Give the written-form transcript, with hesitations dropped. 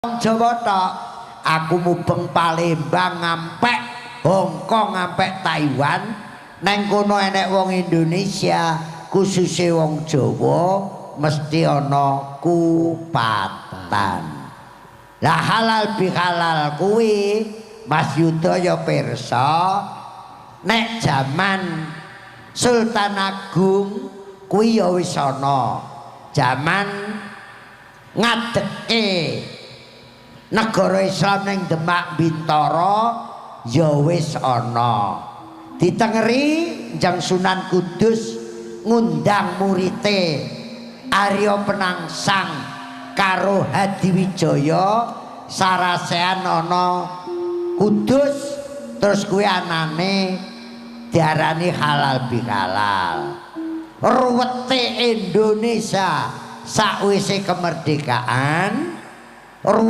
Jawa tok. Aku mubeng Palembang ngampek Hong Kong ngampek Taiwan, neng kono enek wong Indonesia, khususe wong Jawa mesti ana kupatan. Lah halal bihalal kuwi Mas Yuda ya pirsa, nek jaman Sultan Agung kuwi ya wis ana. Jaman ngadeke negara Islam ning Demak Bintara ya wis ana. Ditengeri Jang Sunan Kudus ngundang murite Arya Penangsang karo Hadiwijaya sarasehan ana Kudus, terus kuwi anane diarani halal bihalal. Ruwete Indonesia sakwise kemerdekaan ruwet.